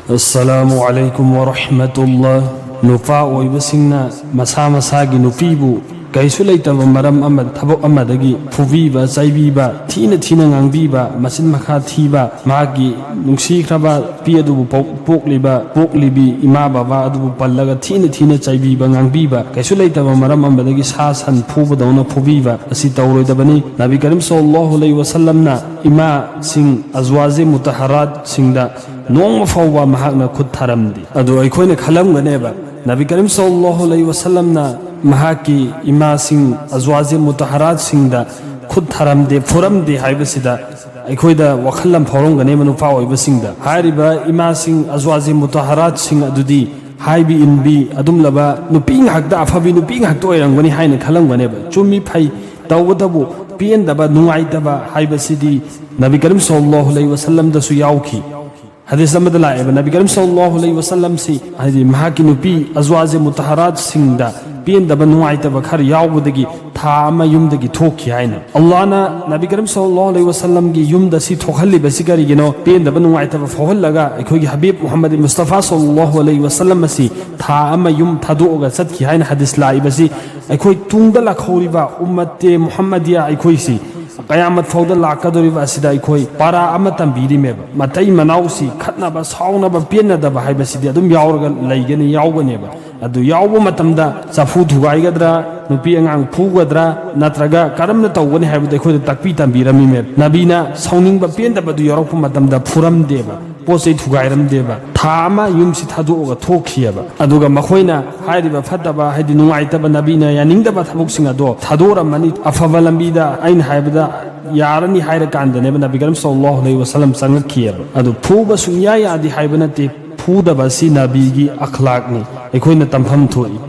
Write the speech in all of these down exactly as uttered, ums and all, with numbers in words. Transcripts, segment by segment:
ꯑꯁꯂꯥꯃꯨ ꯑꯂꯥꯏꯀꯨꯝ ꯋꯔꯍꯃꯇꯨꯜꯂꯥ꯫ ꯅꯨꯄꯥ ꯑꯣꯏꯕꯁꯤꯡꯅ ꯃꯁꯥ ꯃꯁꯥꯒꯤ ꯅꯨꯄꯤꯕꯨ ꯀꯩꯁꯨ ꯂꯩꯇꯕ ꯃꯔꯝ ꯑꯃ, ꯊꯕꯛ ꯑꯃꯗꯒꯤ ꯐꯨꯕꯤꯕ, ꯆꯩꯕꯤꯕ, ꯊꯤꯅ ꯊꯤꯅ ꯉꯥꯡꯕꯤꯕ, ꯃꯆꯤꯟ ꯃꯈꯥ ꯊꯤꯕ, ꯃꯍꯥꯛꯀꯤ ꯅꯨꯡꯁꯤꯈ꯭ꯔꯕ ꯅꯨꯄꯤ ꯑꯗꯨꯕꯨ ꯄꯣꯛ-, ꯄꯣꯛꯂꯤꯕ, ꯄꯣꯛꯂꯤꯕꯤ ꯏꯃꯥ ꯕꯕꯥ ꯑꯗꯨꯕꯨ ꯄꯜꯂꯒ ꯊꯤꯅ ꯊꯤꯅ ꯆꯩꯕꯤꯕ, ꯉꯥꯡꯕꯤꯕ, ꯀꯩꯁꯨ ꯂꯩꯇꯕ ꯃꯔꯝ ꯑꯃꯗꯒꯤ ꯁꯥ ꯁꯟ ꯐꯨꯕꯗꯧꯅ ꯐꯨꯕꯤꯕ ꯑꯁꯤ ꯇꯧꯔꯣꯏꯗꯕꯅꯤ꯫ ꯅꯕꯤ ꯀꯔꯤꯝ ꯁꯜꯂꯜꯂꯥꯍꯨ ꯑꯂꯩꯍꯤ ꯋꯁꯜꯂꯝꯅ ꯏꯃꯥꯁꯤꯡ ꯑꯖꯋꯥꯖꯦ ꯃꯨꯇꯍꯔꯥꯠꯁꯤꯡꯗ ꯅꯣꯡꯃ ꯐꯥꯎꯕ ꯃꯍꯥꯛꯅ ꯈꯨꯠ ꯊꯥꯔꯝꯗꯦ꯫ ꯑꯗꯨ ꯑꯩꯈꯣꯏꯅ ꯈꯜꯂꯝꯒꯅꯦꯕ, ꯅꯕꯤ ꯀꯔꯤꯝ ꯁꯜꯂꯜꯂꯥꯍꯨ ꯑꯂꯩꯍꯤ ꯋꯁꯜꯂꯝꯅ ꯃꯍꯥꯛꯀꯤ ꯏꯃꯥꯁꯤꯡ ꯑꯖꯋꯥꯖꯦ ꯃꯨꯇꯍꯔꯥꯠꯁꯤꯡꯗ ꯈꯨꯠ ꯊꯥꯔꯝꯗꯦ, ꯐꯨꯔꯝꯗꯦ ꯍꯥꯏꯕꯁꯤꯗ ꯑꯩꯈꯣꯏꯗ ꯋꯥꯈꯜ ꯑꯃ ꯐꯥꯎꯔꯝꯒꯅꯦꯕ ꯅꯨꯄꯥ ꯑꯣꯏꯕꯁꯤꯡꯗ꯫ ꯍꯥꯏꯔꯤꯕ ꯏꯃꯥꯁꯤꯡ ꯑꯖꯋꯥꯖꯦ ꯃꯨꯇꯍꯔꯥꯠꯁꯤꯡ ꯑꯗꯨꯗꯤ ꯍꯥꯏꯕꯤ ꯏꯟꯕꯤ ꯑꯗꯨꯝꯂꯕ ꯅꯨꯄꯤ ꯉꯥꯛꯇ, ꯑꯐꯕꯤ ꯅꯨꯄꯤ ꯉꯥꯛꯇ ꯑꯣꯏꯔꯝꯒꯅꯤ ꯍꯥꯏꯅ ꯈꯜꯂꯝꯒꯅꯦꯕ꯫ ꯆꯨꯝꯃꯤ, ꯐꯩ, ꯇꯧꯕꯇꯕꯨ ꯄꯦꯟꯗꯕ, ꯅꯨꯡꯉꯥꯏꯇꯕ ꯍꯥꯏꯕꯁꯤꯗꯤ ꯅꯕꯤ ꯀꯔꯤꯝ ꯁꯜꯂꯜꯂꯥꯍꯨ ꯑꯂꯩꯍꯤ ꯋꯁꯜꯂꯝꯗꯁꯨ ꯌꯥꯎꯈꯤ꯫ ꯍꯗꯤꯁ ꯑꯃꯗ ꯂꯥꯛꯑꯦꯕ, ꯅꯕꯤ ꯀꯔꯤꯝ ꯁꯜꯂꯜꯂꯥꯍꯨ ꯑꯂꯩꯍꯤ ꯋꯁꯜꯂꯝꯁꯤ, ꯍꯥꯏꯗꯤ ꯃꯍꯥꯛꯀꯤ ꯅꯨꯄꯤ ꯑꯖꯋꯥꯖꯦ ꯃꯨꯇꯍꯔꯥꯠꯁꯤꯡꯗ ꯄꯦꯟꯗꯕ, ꯅꯨꯡꯉꯥꯏꯇꯕ ꯈꯔ ꯌꯥꯎꯕꯗꯒꯤ ꯊꯥ ꯑꯃ ꯌꯨꯝꯗꯒꯤ ꯊꯣꯛꯈꯤ ꯍꯥꯏꯅ꯫ ꯑꯜꯂꯥꯍꯅ ꯅꯕꯤ ꯀꯔꯤꯝ ꯁꯜꯂꯜꯂꯥꯍꯨ ꯑꯂꯩꯍꯤ ꯋꯁꯜꯂꯝꯒꯤ ꯌꯨꯝꯗ ꯁꯤ ꯊꯣꯛꯍꯜꯂꯤꯕꯁꯤ ꯀꯔꯤꯒꯤꯅꯣ? ꯄꯦꯟꯗꯕ, ꯅꯨꯡꯉꯥꯏꯇꯕ ꯐꯥꯎꯍꯜꯂꯒ ꯑꯩꯈꯣꯏꯒꯤ ꯍꯕꯤꯕ ꯃꯨꯍꯝꯃꯗ ꯃꯨꯁꯇꯐꯥ ꯁꯜꯂꯜꯂꯥꯍꯨ ꯑꯂꯩꯍꯤ ꯋꯁꯜꯂꯝ ꯑꯁꯤ ꯊꯥ ꯑꯃ ꯌꯨꯝ ꯊꯥꯗꯣꯛꯑꯒ ꯆꯠꯈꯤ ꯍꯥꯏꯅ ꯍꯗꯤꯁ ꯂꯥꯛꯏꯕꯁꯤ ꯑꯩꯈꯣꯏ ꯇꯨꯡꯗ ꯂꯥꯛꯍꯧꯔꯤꯕ ꯎꯝꯃꯠꯇꯦ ꯃꯨꯍꯝꯃꯗꯤꯌꯥ ꯑꯩꯈꯣꯏꯁꯤ ꯀꯌꯥꯃꯠ ꯐꯥꯎꯗ ꯂꯥꯛꯀꯗꯧꯔꯤꯕ ꯑꯁꯤꯗ ꯑꯩꯈꯣꯏ ꯄꯥꯔꯥ ꯑꯃ ꯇꯝꯕꯤꯔꯤꯃꯦꯕ꯫ ꯃꯇꯩ ꯃꯅꯥꯎꯁꯤ ꯈꯠꯅꯕ, ꯁꯥꯎꯅꯕ, ꯄꯦꯟꯅꯗꯕ ꯍꯥꯏꯕꯁꯤꯗꯤ ꯑꯗꯨꯝ ꯌꯥꯎꯔꯒ ꯂꯩꯒꯅꯤ, ꯌꯥꯎꯒꯅꯦꯕ꯫ ꯑꯗꯨ ꯌꯥꯎꯕ ꯃꯇꯝꯗ ꯆꯐꯨ ꯊꯨꯒꯥꯏꯒꯗ꯭ꯔꯥ, ꯅꯨꯄꯤ ꯑꯉꯥꯡ ꯐꯨꯒꯗ꯭ꯔꯥ, ꯅꯠꯇ꯭ꯔꯒ ꯀꯔꯝꯅ ꯇꯧꯒꯅꯤ ꯍꯥꯏꯕꯗꯨ ꯑꯩꯈꯣꯏꯗ ꯇꯥꯛꯄꯤ ꯇꯝꯕꯤꯔꯝꯃꯤꯃꯦꯕ꯫ ꯅꯕꯤꯅ ꯁꯥꯎꯅꯤꯡꯕ, ꯄꯦꯟꯗꯕꯗꯨ ꯌꯥꯎꯔꯛꯄ ꯃꯇꯝꯗ ꯐꯨꯔꯝꯗꯦꯕ, ꯄꯣꯠ ꯆꯩ ꯊꯨꯒꯥꯏꯔꯝꯗꯦꯕ꯫ ꯊꯥ ꯑꯃ ꯌꯨꯝꯁꯤ ꯊꯥꯗꯣꯛꯑꯒ ꯊꯣꯛꯈꯤꯑꯕ꯫ ꯑꯗꯨꯒ ꯃꯈꯣꯏꯅ ꯍꯥꯏꯔꯤꯕ ꯐꯠꯇꯕ, ꯍꯥꯏꯗꯤ ꯅꯨꯡꯉꯥꯏꯇꯕ, ꯅꯕꯤꯅ ꯌꯥꯅꯤꯡꯗꯕ ꯊꯕꯛꯁꯤꯡ ꯑꯗꯣ ꯊꯥꯗꯣꯔꯝꯃꯅꯤ꯫ ꯑꯐꯕ ꯂꯝꯕꯤꯗ, ꯑꯩꯅ ꯍꯥꯏꯕꯗ ꯌꯥꯔꯅꯤ ꯍꯥꯏꯔꯀꯥꯟꯗꯅꯦꯕ ꯅꯕꯤ ꯀꯔꯤꯝ ꯁꯜꯂꯜꯂꯥꯍꯨ ꯑꯂꯩꯍꯤ ꯋꯁꯜꯂꯝ ꯆꯪꯉꯛꯈꯤꯑꯕ꯫ ꯑꯗꯨ ꯐꯨꯕ ꯁꯨꯡꯌꯥ ꯌꯥꯗꯦ ꯍꯥꯏꯕ ꯅꯠꯇꯦ, ꯐꯨꯗꯕ ꯑꯁꯤ ꯅꯕꯤꯒꯤ ꯑꯈ꯭ꯂꯥꯛꯅꯤ, ꯑꯩꯈꯣꯏꯅ ꯇꯝꯐꯝ ꯊꯣꯛꯏ꯫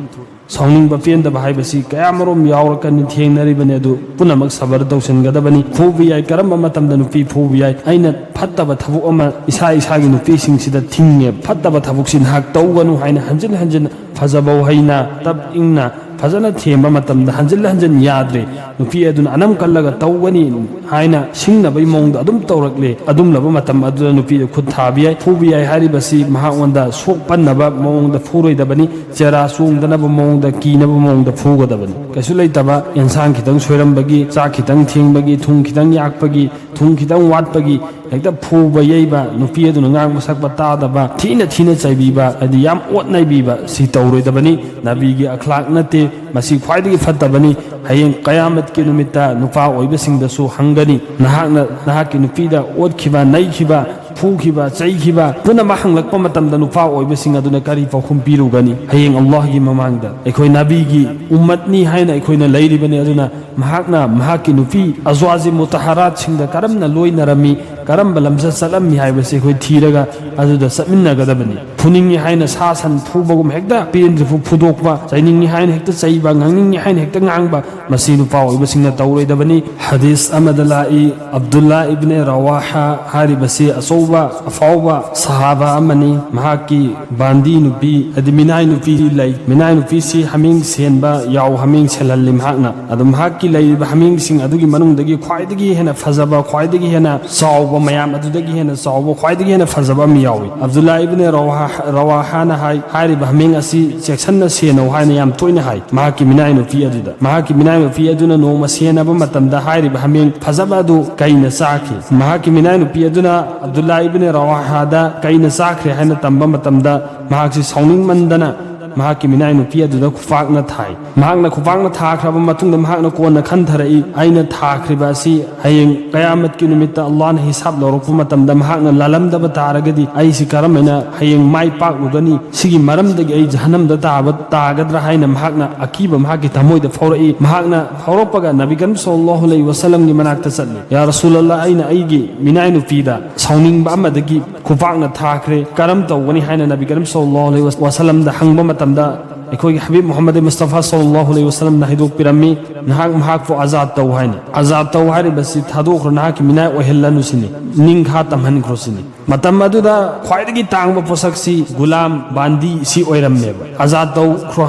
ꯁꯥꯎꯅꯤꯡꯕ, ꯄꯦꯟꯗꯕ ꯍꯥꯏꯕꯁꯤ ꯀꯌꯥꯃꯔꯣꯝ ꯌꯥꯎꯔꯛꯀꯅꯤ, ꯊꯦꯡꯅꯔꯤꯕꯅꯤ꯫ ꯑꯗꯨ ꯄꯨꯝꯅꯃꯛ ꯁꯕꯔ ꯇꯧꯁꯤꯟꯒꯗꯕꯅꯤ꯫ ꯐꯨꯕ ꯌꯥꯏ, ꯀꯔꯝꯕ ꯃꯇꯝꯗ ꯅꯨꯄꯤ ꯐꯨꯕ ꯌꯥꯏ? ꯑꯩꯅ ꯐꯠꯇꯕ ꯊꯕꯛ ꯑꯃ ꯏꯁꯥ ꯏꯁꯥꯒꯤ ꯅꯨꯄꯤꯁꯤꯡꯁꯤꯗ ꯊꯤꯡꯉꯦ, ꯐꯠꯇꯕ ꯊꯕꯛꯁꯤ ꯅꯍꯥꯛ ꯇꯧꯒꯅꯨ ꯍꯥꯏꯅ ꯍꯟꯖꯤꯟ ꯍꯟꯖꯤꯟ ꯐꯖꯕ ꯋꯥꯍꯩꯅ, ꯇꯞ ꯏꯪꯅ, ꯐꯖꯅ ꯊꯦꯝꯕ ꯃꯇꯝꯗ ꯍꯟꯖꯤꯟ ꯍꯟꯖꯤꯟ ꯌꯥꯗ꯭ꯔꯦ꯫ ꯅꯨꯄꯤ ꯑꯗꯨꯅ ꯑꯅꯝ ꯀꯜꯂꯒ ꯇꯧꯒꯅꯤ ꯍꯥꯏꯅ ꯁꯤꯡꯅꯕꯒꯤ ꯃꯑꯣꯡꯗ ꯑꯗꯨꯝ ꯇꯧꯔꯛꯂꯦ꯫ ꯑꯗꯨꯝꯂꯕ ꯃꯇꯝ ꯑꯗꯨꯗ ꯅꯨꯄꯤꯗ ꯈꯨꯠ ꯊꯥꯕ ꯌꯥꯏ, ꯐꯨꯕ ꯌꯥꯏ꯫ ꯍꯥꯏꯔꯤꯕꯁꯤ ꯃꯍꯥꯛꯉꯣꯟꯗ ꯁꯣꯛꯄꯟꯅꯕ ꯃꯑꯣꯡꯗ ꯐꯨꯔꯣꯏꯗꯕꯅꯤ, ꯆꯦꯔꯥ ꯆꯣꯡꯗꯅꯕ ꯃꯑꯣꯡꯗ, ꯀꯤꯅꯕ ꯃꯑꯣꯡꯗ ꯐꯨꯒꯗꯕꯅꯤ꯫ ꯀꯩꯁꯨ ꯂꯩꯇꯕ ꯑꯦꯟꯁꯥꯡ ꯈꯤꯇꯪ ꯁꯣꯏꯔꯝꯕꯒꯤ, ꯆꯥꯛ ꯈꯤꯇꯪ ꯊꯦꯡꯕꯒꯤ, ꯊꯨꯝ ꯈꯤꯇꯪ ꯌꯥꯛꯄꯒꯤ, ꯊꯨꯝ ꯈꯤꯇꯪ ꯋꯥꯠꯄꯒꯤ ꯍꯦꯛꯇ ꯐꯨꯕ ꯌꯩꯕ, ꯅꯨꯄꯤ ꯑꯗꯨꯅ ꯉꯥꯡꯕ ꯁꯛꯄ ꯇꯥꯗꯕ, ꯊꯤꯅ ꯊꯤꯅ ꯆꯩꯕꯤꯕ, ꯍꯥꯏꯗꯤ ꯌꯥꯝ ꯑꯣꯠ ꯅꯩꯕꯤꯕ, ꯁꯤ ꯇꯧꯔꯣꯏꯗꯕꯅꯤ꯫ ꯅꯕꯤꯒꯤ ꯑꯈ꯭ꯂꯥꯛ ꯅꯠꯇꯦ꯫ ꯃꯁꯤ ꯈ꯭ꯋꯥꯏꯗꯒꯤ ꯐꯠꯇꯕꯅꯤ꯫ ꯍꯌꯦꯡ ꯀꯌꯥꯃꯠꯀꯤ ꯅꯨꯃꯤꯠꯇ ꯅꯨꯄꯥ ꯑꯣꯏꯕꯁꯤꯡꯗꯁꯨ ꯍꯪꯒꯅꯤ, ꯅꯍꯥꯛꯅ ꯅꯍꯥꯛꯀꯤ ꯅꯨꯄꯤꯗ ꯑꯣꯠꯈꯤꯕ, ꯅꯩꯈꯤꯕ, ꯐꯨꯈꯤꯕ, ꯆꯩꯈꯤꯕ ꯄꯨꯝꯅꯃꯛ ꯍꯪꯂꯛꯄ ꯃꯇꯝꯗ ꯅꯨꯄꯥ ꯑꯣꯏꯕꯁꯤꯡ ꯑꯗꯨꯅ ꯀꯔꯤ ꯄꯥꯎꯈꯨꯝ ꯄꯤꯔꯨꯒꯅꯤ? ꯍꯌꯦꯡ ꯑꯜꯂꯥꯍꯒꯤ ꯃꯃꯥꯡꯗ ꯑꯩꯈꯣꯏ ꯅꯕꯤꯒꯤ ꯎꯝꯃꯠꯅꯤ ꯍꯥꯏꯅ ꯑꯩꯈꯣꯏꯅ ꯂꯩꯔꯤꯕꯅꯤ꯫ ꯑꯗꯨꯅ ꯃꯍꯥꯛꯅ ꯃꯍꯥꯛꯀꯤ ꯅꯨꯄꯤ ꯑꯖ꯭ꯋꯥꯖꯤ ꯃꯨꯇꯍꯔꯥꯠꯁꯤꯡꯗ ꯀꯔꯝꯅ ꯂꯣꯏꯅꯔꯝꯃꯤ, ꯀꯔꯝꯕ ꯂꯝꯆꯠ ꯆꯠꯂꯝꯃꯤ ꯍꯥꯏꯕꯁꯤ ꯑꯩꯈꯣꯏ ꯊꯤꯔꯒ ꯑꯗꯨꯗ ꯆꯠꯃꯤꯟꯅꯒꯗꯕꯅꯤ꯫ ꯐꯨꯅꯤꯡꯉꯤ ꯍꯥꯏꯅ ꯁꯥ ꯁꯟ ꯐꯨꯕꯒꯨꯝ ꯍꯦꯛꯇ ꯄꯦꯟꯗ꯭ꯔꯤꯐꯥꯎ ꯐꯨꯗꯣꯛꯄ, ꯆꯩꯅꯤꯡꯉꯤ ꯍꯥꯏꯅ ꯍꯦꯛꯇ ꯆꯩꯕ, ꯉꯥꯡꯅꯤꯡꯉꯤ ꯍꯥꯏꯅ ꯍꯦꯛꯇ ꯉꯥꯡꯕ, ꯃꯁꯤ ꯅꯨꯄꯥ ꯑꯣꯏꯕꯁꯤꯡꯅ ꯇꯧꯔꯣꯏꯗꯕꯅꯤ꯫ ꯍꯗꯤꯁ ꯑꯃꯗ ꯂꯥꯛꯏ, ꯑꯕꯗꯨꯜꯂꯥ ꯏꯕꯅꯦ ꯔꯋꯥꯍꯥ ꯍꯥꯏꯔꯤꯕꯁꯤ ꯑꯆꯧꯕ ꯑꯐꯥꯎꯕ ꯁꯍꯥꯕꯥ ꯑꯃꯅꯤ꯫ ꯃꯍꯥꯛꯀꯤ ꯕꯥꯟꯗꯤ ꯅꯨꯄꯤ, ꯍꯥꯏꯗꯤ ꯃꯤꯅꯥꯏ ꯅꯨꯄꯤ ꯂꯩ꯫ ꯃꯤꯅꯥꯏ ꯅꯨꯄꯤꯁꯤ ꯍꯥꯃꯦꯡ ꯁꯦꯟꯕ ꯌꯥꯎ, ꯍꯥꯃꯦꯡ ꯁꯦꯜꯍꯜꯂꯤ ꯃꯍꯥꯛꯅ꯫ ꯑꯗꯣ ꯃꯍꯥꯛꯀꯤ ꯂꯩꯔꯤꯕ ꯍꯥꯃꯦꯡꯁꯤꯡ ꯑꯗꯨꯒꯤ ꯃꯅꯨꯡꯗꯒꯤ ꯈ꯭ꯋꯥꯏꯗꯒꯤ ꯍꯦꯟꯅ ꯐꯖꯕ, ꯈ꯭ꯋꯥꯏꯗꯒꯤ ꯍꯦꯟꯅ ꯆꯥꯎꯕ, ꯃꯌꯥꯝ ꯑꯗꯨꯗꯒꯤ ꯍꯦꯟꯅ ꯆꯥꯎꯕ, ꯈ꯭ꯋꯥꯏꯗꯒꯤ ꯍꯦꯟꯅ ꯐꯖꯕ ꯑꯃ ꯌꯥꯎꯏ꯫ ꯑꯕꯗꯨꯜꯂꯥ ꯏꯕꯅꯦ ꯔꯋꯥꯍꯥ-, ꯔꯋꯥꯍꯥꯅ ꯍꯥꯏ, ꯍꯥꯏꯔꯤꯕ ꯍꯥꯃꯦꯡ ꯑꯁꯤ ꯆꯦꯛꯁꯟꯅ ꯁꯦꯟꯅꯧ ꯍꯥꯏꯅ ꯌꯥꯝ ꯇꯣꯏꯅ ꯍꯥꯏ ꯃꯍꯥꯛꯀꯤ ꯃꯤꯅꯥꯏ ꯅꯨꯄꯤ ꯑꯗꯨꯗ꯫ ꯃꯍꯥꯛꯀꯤ ꯃꯤꯅꯥꯏ ꯅꯨꯄꯤ ꯑꯗꯨꯅ ꯅꯣꯡꯃ ꯁꯦꯟꯅꯕ ꯃꯇꯝꯗ ꯍꯥꯏꯔꯤꯕ ꯍꯥꯃꯦꯡ ꯐꯖꯕ ꯑꯗꯨ ꯀꯩꯅ ꯆꯥꯈꯤ? ꯃꯍꯥꯛꯀꯤ ꯃꯤꯅꯥꯏ ꯅꯨꯄꯤ ꯑꯗꯨꯅ ꯑꯕꯗꯨꯜꯂꯥ ꯏꯕꯅꯦ ꯔꯋꯥꯍꯥꯗ ꯀꯩꯅ ꯆꯥꯈ꯭ꯔꯦ ꯍꯥꯏꯅ ꯇꯝꯕ ꯃꯇꯝꯗ ꯃꯍꯥꯛꯁꯤ ꯁꯥꯎꯅꯤꯡꯃꯟꯗꯅ ꯃꯍꯥꯛꯀꯤ ꯃꯤꯅꯥꯏ ꯅꯨꯄꯤ ꯑꯗꯨꯗ ꯈꯨꯄꯥꯛꯅ ꯊꯥꯏ꯫ ꯃꯍꯥꯛꯅ ꯈꯨꯄꯥꯛꯅ ꯊꯥꯈ꯭ꯔꯕ ꯃꯇꯨꯡꯗ ꯃꯍꯥꯛꯅ ꯀꯣꯟꯅ ꯈꯟꯊꯔꯛꯏ, "ꯑꯩꯅ ꯊꯥꯈ꯭ꯔꯤꯕ ꯑꯁꯤ ꯍꯌꯦꯡ ꯀꯌꯥꯃꯠꯀꯤ ꯅꯨꯃꯤꯠꯇ ꯑꯜꯂꯥꯍꯅ ꯍꯤꯁꯥꯕ ꯂꯧꯔꯛꯄ ꯃꯇꯝꯗ ꯃꯍꯥꯛꯅ ꯂꯥꯜꯂꯝꯗꯕ ꯇꯥꯔꯒꯗꯤ ꯑꯩꯁꯤ ꯀꯔꯝꯍꯥꯏꯅ ꯍꯌꯦꯡ ꯃꯥꯏ ꯄꯥꯛꯂꯨꯒꯅꯤ? ꯁꯤꯒꯤ ꯃꯔꯝꯗꯒꯤ ꯑꯩ ꯖꯍꯟꯅꯝꯗ ꯇꯥꯕ ꯇꯥꯒꯗ꯭ꯔꯥ?" ꯍꯥꯏꯅ ꯃꯍꯥꯛꯅ ꯑꯀꯤꯕ ꯃꯍꯥꯛꯀꯤ ꯊꯃꯣꯏꯗ ꯐꯥꯎꯔꯛꯏ꯫ ꯃꯍꯥꯛꯅ ꯐꯥꯎꯔꯛꯄꯒ ꯅꯕꯤ ꯀꯔꯤꯝ ꯁꯜꯂꯜꯂꯥꯍꯨ ꯑꯂꯩꯍꯤ ꯋꯁꯜꯂꯝꯒꯤ ꯃꯅꯥꯛꯇ ꯆꯠꯂꯤ꯫ "ꯌꯥ ꯔꯁꯨꯂꯜꯂꯥꯍ, ꯑꯩꯅ ꯑꯩꯒꯤ ꯃꯤꯅꯥꯏ ꯅꯨꯄꯤꯗ ꯁꯥꯎꯅꯤꯡꯕ ꯑꯃꯗꯒꯤ ꯈꯨꯄꯥꯛꯅ ꯊꯥꯈ꯭ꯔꯦ, ꯀꯔꯝ ꯇꯧꯒꯅꯤ?" ꯍꯥꯏꯅ ꯅꯕꯤ ꯀꯔꯤꯝ ꯁꯜꯂꯜꯂꯥꯍꯨ ꯑꯂꯩꯍꯤ ꯋꯁꯜꯂꯝꯗ ꯍꯪꯕ ꯃꯇꯝꯗ ꯑꯩꯈꯣꯏꯒꯤ ꯍꯕꯤꯕ ꯃꯨꯍꯝꯃꯗ ꯃꯨꯁꯇꯐꯥ ꯁꯜꯂꯜꯂꯥꯍꯨ ꯑꯂꯩꯍꯤ ꯋꯁꯜꯂꯝꯅ ꯍꯥꯏꯗꯣꯛꯄꯤꯔꯝꯃꯤ, "ꯅꯍꯥꯛ ꯃꯍꯥꯛꯄꯨ ꯑꯖꯥꯗ ꯇꯧ" ꯍꯥꯏꯅ꯫ ꯑꯖꯥꯗ ꯇꯧ ꯍꯥꯏꯔꯤꯕꯁꯤ ꯊꯥꯗꯣꯛꯈ꯭ꯔꯣ, ꯅꯍꯥꯛꯀꯤ ꯃꯤꯅꯥꯏ ꯑꯣꯏꯍꯜꯂꯅꯨ ꯁꯤꯅꯤ, ꯅꯤꯡꯈꯥ ꯇꯝꯍꯟꯈ꯭ꯔꯣ ꯁꯤꯅꯤ꯫ ꯃꯇꯝ ꯑꯗꯨꯗ ꯈ꯭ꯋꯥꯏꯗꯒꯤ ꯇꯥꯡꯕ ꯄꯣꯠꯁꯛꯁꯤ ꯒꯨꯂꯥꯝ, ꯕꯥꯟꯗꯤ, ꯁꯤ ꯑꯣꯏꯔꯝꯃꯦꯕ꯫ ꯑꯖꯥꯗ ꯇꯧꯈ꯭ꯔꯣ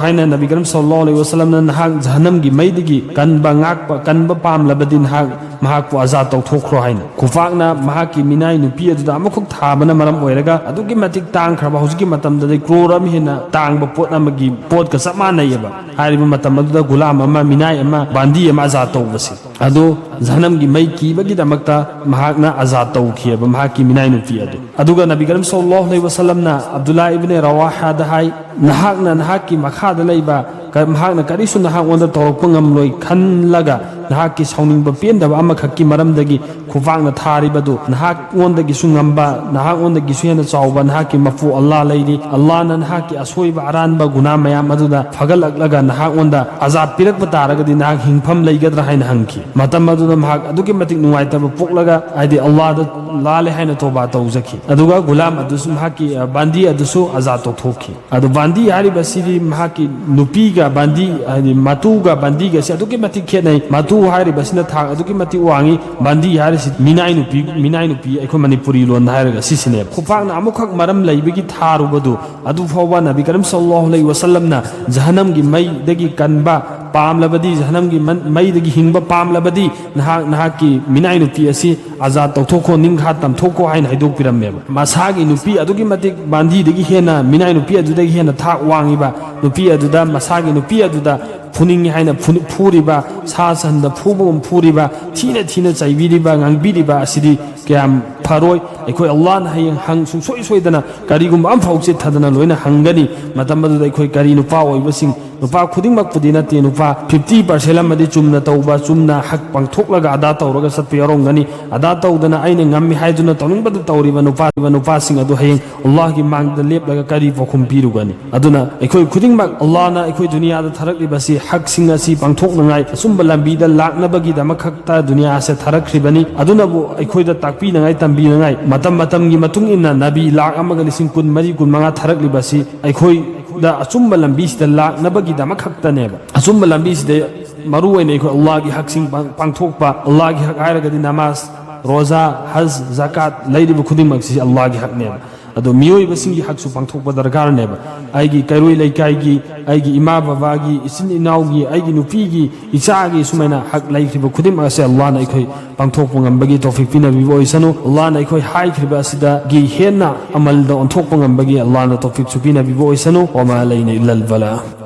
ꯍꯥꯏꯅ ꯅꯕꯤ ꯀꯔꯤꯝ ꯁꯜꯂꯜꯂꯥꯍꯨ ꯑꯂꯩꯍꯤ ꯋꯥꯁꯂꯝꯅ ꯅꯍꯥꯛ ꯖꯍꯟꯅꯝꯒꯤ ꯃꯩꯗꯒꯤ ꯀꯟꯕ, ꯉꯥꯛꯄ, ꯀꯟꯕ ꯄꯥꯝꯂꯕꯗꯤ ꯅꯍꯥꯛ ꯃꯍꯥꯛꯄꯨ ꯑꯖꯥꯗ ꯇꯧꯊꯣꯛꯈ꯭ꯔꯣ ꯍꯥꯏꯅ꯫ ꯈꯨꯐꯥꯛꯅ ꯃꯍꯥꯛꯀꯤ ꯃꯤꯅꯥꯏ ꯅꯨꯄꯤ ꯑꯗꯨꯗ ꯑꯃꯈꯛ ꯊꯥꯕꯅ ꯃꯔꯝ ꯑꯣꯏꯔꯒ ꯑꯗꯨꯛꯀꯤ ꯃꯇꯤꯛ ꯇꯥꯡꯈ꯭ꯔꯕ, ꯍꯧꯖꯤꯛꯀꯤ ꯃꯇꯝꯗꯗꯤ ꯀ꯭ꯔꯣꯔ ꯑꯃ ꯍꯦꯟꯅ ꯇꯥꯡꯕ ꯄꯣꯠ ꯑꯃꯒꯤ ꯄꯣꯠꯀ ꯆꯞ ꯃꯥꯟꯅꯩꯌꯦꯕ꯫ ꯍꯥꯏꯔꯤꯕ ꯃꯇꯝ ꯑꯗꯨꯗ ꯒꯨꯂꯥꯝ ꯑꯃ, ꯃꯤꯅꯥꯏ ꯑꯃ, ꯕꯥꯟꯗꯤ ꯑꯃ ꯑꯖꯥꯗ ꯇꯧꯕꯁꯤ꯫ ꯑꯗꯨ ꯖꯍꯟꯅꯝꯒꯤ ꯃꯩ ꯀꯤꯕꯒꯤꯗꯃꯛꯇ ꯃꯍꯥꯛꯅ ꯑꯖꯥꯗ ꯇꯧꯈꯤꯑꯕ ꯃꯍꯥꯛꯀꯤ ꯃꯤꯅꯥꯏ ꯅꯨꯄꯤ ꯑꯗꯨ꯫ ꯑꯗꯨꯒ ꯅꯕꯤ ꯀꯔꯤꯝ ꯁꯜꯂꯜꯂꯥꯍꯨ ꯑꯂꯩꯍꯤ ꯋꯥꯁꯂꯝꯅ ꯑꯕꯗꯨꯜꯂꯥ ꯏꯕꯅꯦ ꯔꯋꯥꯍꯥꯗ ꯍꯥꯏ, ꯅꯍꯥꯛꯅ ꯅꯍꯥꯛꯀꯤ ꯃꯈꯥꯗ ꯂꯩꯕ ꯀ-, ꯃꯍꯥꯛꯅ ꯀꯔꯤꯁꯨ ꯅꯍꯥꯛꯉꯣꯟꯗ ꯇꯧꯔꯛꯄ ꯉꯝꯂꯣꯏ ꯈꯜꯂꯒ ꯅꯍꯥꯛꯀꯤ ꯁꯥꯎꯅꯤꯡꯕ ꯄꯦꯟꯗꯕ ꯑꯃꯈꯛꯀꯤ ꯃꯔꯝꯗꯒꯤ ꯈꯨꯐꯥꯛꯅ ꯊꯥꯔꯤꯕꯗꯨ ꯅꯍꯥꯛꯉꯣꯟꯗꯒꯤꯁꯨ ꯉꯝꯕ, ꯅꯍꯥꯛꯉꯣꯟꯗꯒꯤꯁꯨ ꯍꯦꯟꯅ ꯆꯥꯎꯕ ꯅꯍꯥꯛꯀꯤ ꯃꯄꯨ ꯑꯜꯂꯥꯍ ꯂꯩꯔꯤ꯫ ꯑꯜꯂꯥꯍꯅ ꯅꯍꯥꯛꯀꯤ ꯑꯁꯣꯏꯕ ꯑꯔꯥꯟꯕ ꯒꯨꯅꯥ ꯃꯌꯥꯝ ꯑꯗꯨꯗ ꯐꯒꯠꯂꯛꯂꯒ ꯅꯍꯥꯛꯉꯣꯟꯗ ꯑꯖꯥꯕ ꯄꯤꯔꯛꯄ ꯇꯥꯔꯒꯗꯤ ꯅꯍꯥꯛ ꯍꯤꯡꯐꯝ ꯂꯩꯒꯗ꯭ꯔꯥ ꯍꯥꯏꯅ ꯍꯪꯈꯤ꯫ ꯃꯇꯝ ꯑꯗꯨꯗ ꯃꯍꯥꯛ ꯑꯗꯨꯛꯀꯤ ꯃꯇꯤꯛ ꯅꯨꯡꯉꯥꯏꯇꯕ ꯄꯣꯛꯂꯒ, ꯍꯥꯏꯗꯤ ꯑꯜꯂꯥꯍꯗ ꯂꯥꯜꯂꯦ ꯍꯥꯏꯅ ꯇꯣꯕꯥ ꯇꯧꯖꯈꯤ꯫ ꯑꯗꯨꯒ ꯒꯨꯂꯥꯝ ꯑꯗꯨꯁꯨ, ꯃꯍꯥꯛꯀꯤ, ꯑ, ꯕꯥꯟꯗꯤ ꯑꯗꯨꯁꯨ ꯑꯖꯥꯗ ꯇꯧꯊꯣꯛꯈꯤ꯫ ꯑꯗꯨ ꯕꯥꯟꯗꯤ ꯍꯥꯏꯔꯤꯕꯁꯤꯗꯤ ꯃꯍꯥꯛꯀꯤ ꯅꯨꯄꯤꯒ ꯕꯥꯟꯗꯤ, ꯍꯥꯏꯗꯤ ꯃꯇꯨꯒ ꯕꯥꯟꯗꯤꯒꯁꯤ ꯑꯗꯨꯛꯀꯤ ꯃꯇꯤꯛ ꯈꯦꯠꯅꯩ꯫ ꯃꯇꯨ ꯍꯥꯏꯔꯤꯕꯁꯤꯅ ꯊꯥꯛ ꯑꯗꯨꯛꯀꯤ ꯃꯇꯤꯛ ꯋꯥꯡꯉꯤ꯫ ꯕꯥꯟꯗꯤ ꯍꯥꯏꯔꯤꯁꯤ ꯃꯤꯅꯥꯏ ꯅꯨꯄꯤ, ꯃꯤꯅꯥꯏ ꯅꯨꯄꯤ ꯑꯩꯈꯣꯏ ꯃꯅꯤꯄꯨꯔꯤ ꯂꯣꯟꯗ ꯍꯥꯏꯔꯒ ꯁꯤꯁꯤꯅꯦꯕ꯫ ꯈꯨꯄꯥꯛꯅ ꯑꯃꯨꯛꯈꯛ ꯃꯔꯝ ꯂꯩꯕꯒꯤ ꯊꯥꯔꯨꯕꯗꯨ ꯑꯗꯨ ꯐꯥꯎꯕ ꯅꯕꯤ ꯀꯔꯤꯝ ꯁꯜꯂꯜꯂꯥꯍꯨ ꯑꯂꯩꯍꯤ ꯋꯥꯁꯜꯂꯝꯅ ꯖꯍꯟꯅꯝꯒꯤ ꯃꯩꯗꯒꯤ ꯀꯟꯕ ꯄꯥꯝꯂꯕꯗꯤ, ꯖꯍꯟꯅꯝꯒꯤ ꯃꯟ-, ꯃꯩꯗꯒꯤ ꯍꯤꯡꯕ ꯄꯥꯝꯂꯕꯗꯤ ꯅꯍꯥꯛ, ꯅꯍꯥꯛꯀꯤ ꯃꯤꯅꯥꯏ ꯅꯨꯄꯤ ꯑꯁꯤ ꯑꯖꯥꯗ ꯇꯧꯊꯣꯛꯈꯣ, ꯅꯤꯡꯈꯥ ꯇꯝꯊꯣꯛꯈꯣ ꯍꯥꯏꯅ ꯍꯥꯏꯗꯣꯛꯄꯤꯔꯝꯃꯦꯕ꯫ ꯃꯁꯥꯒꯤ ꯅꯨꯄꯤ ꯑꯗꯨꯛꯀꯤ ꯃꯇꯤꯛ ꯕꯥꯟꯗꯤꯗꯒꯤ ꯍꯦꯟꯅ, ꯃꯤꯅꯥꯏ ꯅꯨꯄꯤ ꯑꯗꯨꯗꯒꯤ ꯍꯦꯟꯅ ꯊꯥꯛ ꯋꯥꯡꯉꯤꯕ ꯅꯨꯄꯤ ꯑꯗꯨꯗ, ꯃꯁꯥꯒꯤ ꯅꯨꯄꯤ ꯑꯗꯨꯗ ꯐꯨꯅꯤꯡꯉꯤ ꯍꯥꯏꯅ ꯐꯨ-, ꯐꯨꯔꯤꯕ, ꯁꯥ ꯁꯟꯗ ꯐꯨꯕꯒꯨꯝ ꯐꯨꯔꯤꯕ, ꯊꯤꯅ ꯊꯤꯅ ꯆꯩꯕꯤꯔꯤꯕ, ꯉꯥꯡꯕꯤꯔꯤꯕ ꯑꯁꯤꯗꯤ ꯀꯌꯥꯝ ꯐꯔꯣꯏ꯫ ꯑꯩꯈꯣꯏ ꯑꯜꯂꯥꯍꯅ ꯍꯌꯦꯡ ꯍꯪ-, ꯁꯨꯡꯁꯣꯏ ꯁꯣꯏꯗꯅ ꯀꯔꯤꯒꯨꯝꯕ ꯑꯃꯐꯥꯎ ꯆꯤꯠꯊꯗꯅ ꯂꯣꯏꯅ ꯍꯪꯒꯅꯤ꯫ ꯃꯇꯝ ꯑꯗꯨꯗ ꯑꯩꯈꯣꯏ ꯀꯔꯤ, ꯅꯨꯄꯥ ꯑꯣꯏꯕꯁꯤꯡ, ꯅꯨꯄꯥ ꯈꯨꯗꯤꯡꯃꯛꯄꯨꯗꯤ ꯅꯠꯇꯦ, ꯅꯨꯄꯥ ꯐꯤꯐꯇꯤ ꯄꯥꯔꯁꯦꯟ ꯑꯃꯗꯤ ꯆꯨꯝꯅ ꯇꯧꯕ, ꯆꯨꯝꯅ ꯍꯛ ꯄꯥꯡꯊꯣꯛꯂꯒ ꯑꯗꯥ ꯇꯧꯔꯒ ꯆꯠꯄ ꯌꯥꯎꯔꯝꯒꯅꯤ꯫ ꯑꯗꯥ ꯇꯧꯗꯅ ꯑꯩꯅ ꯉꯝꯃꯤ ꯍꯥꯏꯗꯨꯅ ꯇꯧꯅꯤꯡꯕꯗ ꯇꯧꯔꯤꯕ ꯅꯨꯄꯥ, ꯅꯨꯄꯥꯁꯤꯡ ꯑꯗꯨ ꯍꯌꯦꯡ ꯑꯜꯂꯥꯍꯒꯤ ꯃꯥꯡꯗ ꯂꯦꯞꯂꯒ ꯀꯔꯤ ꯄꯥꯎꯈꯨꯝ ꯄꯤꯔꯨꯒꯅꯤ? ꯑꯗꯨꯅ ꯑꯩꯈꯣꯏ ꯈꯨꯗꯤꯡꯃꯛ ꯑꯜꯂꯥꯍꯅ ꯑꯩꯈꯣꯏ ꯗꯨꯅꯤꯌꯥꯗ ꯊꯥꯔꯛꯂꯤꯕꯁꯤ ꯍꯛꯁꯤꯡ ꯑꯁꯤ ꯄꯥꯡꯊꯣꯛꯅꯉꯥꯏ, ꯑꯆꯨꯝꯕ ꯂꯝꯕꯤꯗ ꯂꯥꯛꯅꯕꯒꯤꯗꯃꯛ ꯈꯛꯇ ꯗꯨꯅꯤꯌꯥ ꯑꯁꯦ ꯊꯥꯔꯛꯈ꯭ꯔꯤꯕꯅꯤ꯫ ꯑꯗꯨꯅꯕꯨ ꯑꯩꯈꯣꯏꯗ ꯇꯥꯛꯄꯤꯅꯉꯥꯏ, ꯇꯝꯕꯤꯅꯉꯥꯏ, ꯃꯇꯝ ꯃꯇꯝꯒꯤ ꯃꯇꯨꯡ ꯏꯟꯅ ꯅꯕꯤ ꯂꯥꯛ ꯑꯃꯒ ꯂꯤꯁꯤꯡ ꯀꯨꯟ ꯃꯔꯤ, ꯀꯨꯟ ꯃꯉꯥ ꯊꯥꯔꯛꯂꯤꯕꯁꯤ ꯑꯩꯈꯣꯏꯗ ꯑꯆꯨꯝꯕ ꯂꯝꯕꯤꯁꯤꯗ ꯂꯥꯛꯅꯕꯒꯤꯗꯃꯛ ꯈꯛꯇꯅꯦꯕ꯫ ꯑꯆꯨꯝꯕ ꯂꯝꯕꯤꯁꯤꯗ ꯃꯔꯨ ꯑꯣꯏꯅ ꯑꯩꯈꯣꯏ ꯑꯜꯂꯥꯍꯒꯤ ꯍꯛꯁꯤꯡ ꯄꯥꯡ-, ꯄꯥꯡꯊꯣꯛꯄ, ꯑꯜꯂꯥꯍꯒꯤ ꯍꯛ ꯍꯥꯏꯔꯒꯗꯤ ꯅꯃꯥꯖ, ꯔꯣꯖꯥ, ꯍꯖ, ꯖꯀꯥꯠ ꯂꯩꯔꯤꯕ ꯈꯨꯗꯤꯡꯃꯛꯁꯤ ꯑꯜꯂꯥꯍꯒꯤ ꯍꯛꯅꯦꯕ꯫ ꯑꯗꯣ ꯃꯤꯑꯣꯏꯕꯁꯤꯡꯒꯤ ꯍꯛꯁꯨ ꯄꯥꯡꯊꯣꯛꯄ ꯗꯔꯀꯥꯔꯅꯦꯕ꯫ ꯑꯩꯒꯤ ꯀꯩꯔꯣꯏ ꯂꯩꯀꯥꯏꯒꯤ, ꯑꯩꯒꯤ ꯏꯃꯥ ꯕꯕꯥꯒꯤ, ꯏꯆꯤꯟ ꯏꯅꯥꯎꯒꯤ, ꯑꯩꯒꯤ ꯅꯨꯄꯤꯒꯤ, ꯏꯆꯥꯒꯤ ꯁꯨꯃꯥꯏꯅ ꯍꯛ ꯂꯩꯈ꯭ꯔꯤꯕ ꯈꯨꯗꯤꯡꯃꯛ ꯑꯁꯦ ꯑꯜꯂꯥꯍꯅ ꯑꯩꯈꯣꯏ ꯄꯥꯡꯊꯣꯛꯄ ꯉꯝꯕꯒꯤ ꯇꯧꯐꯤꯛ ꯄꯤꯅꯕꯤꯕ ꯑꯣꯏꯁꯅꯨ꯫ ꯑꯜꯂꯥꯍꯅ ꯑꯩꯈꯣꯏ ꯍꯥꯏꯈ꯭ꯔꯤꯕ ꯑꯁꯤꯗꯒꯤ ꯍꯦꯟꯅ ꯑꯃꯜꯗ ꯑꯣꯟꯊꯣꯛꯄ ꯉꯝꯕꯒꯤ ꯑꯜꯂꯥꯍꯅ ꯇꯧꯐꯤꯛꯁꯨ ꯄꯤꯅꯕꯤꯕ ꯑꯣꯏꯁꯅꯨ꯫ ꯋꯃꯥ ꯂꯩꯅ ꯏꯜꯂꯜ ꯕꯂꯥ꯫